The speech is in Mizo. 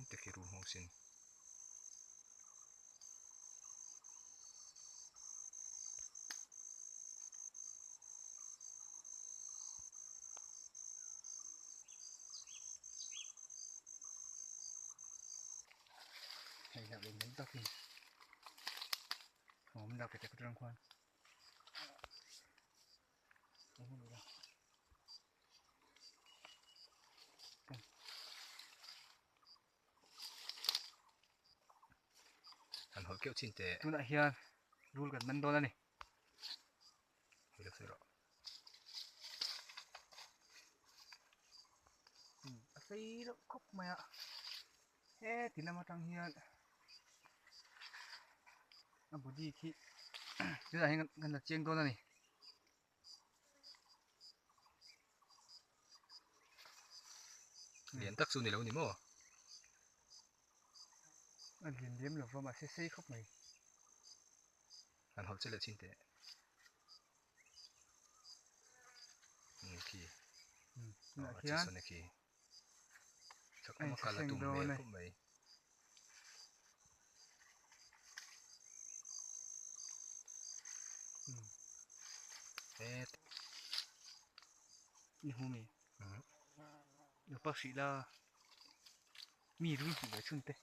te khi rul nghawng sin. Hei hlauh leh hmel takin a awm dak te atang khuan Han hawlh keuh chin teh. Tunah hian rul kan man dawn a ni. Hei lo sawi rawh. A sei deuh khawp mai a heti lam atang hian a body khi tunah hian kan la chiang dawn a ni. Lian tak chu ni lo ni maw? A lian lem lo va mahse sei khawp mai. Han hawlh che leh chin teh. Umm khi. Tunah hian. Che khi. Chak lama kal a tum hmel khawp mai. Ni hu mi. Lo pak hrih la mi rul hmuh ve chhun te.